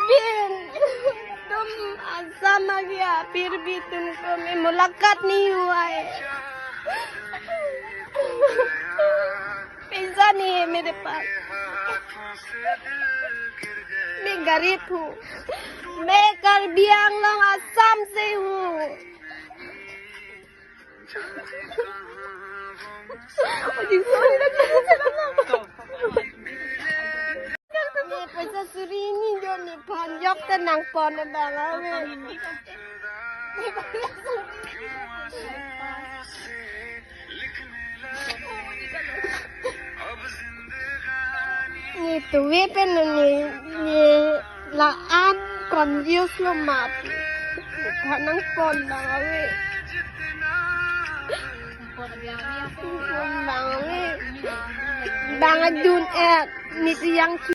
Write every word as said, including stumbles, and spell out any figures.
Bin, तुम असम आ गया, फिर भी तुमको मैं मुलाकात नहीं हुआ है। पैसा नहीं है मेरे पास। मैं गरीब हूँ। मैं कार्बी आंगलोंग, असम से हूँ। Ojing suri na. Ni paisa suri ni jo ni pon jok te nangpon abang ave. Ni tuwe pen ni, ni la-an confuse lo ma. Ni phan nangpon abang ave. Pon abang ave. Bang adun et. Ni tu yang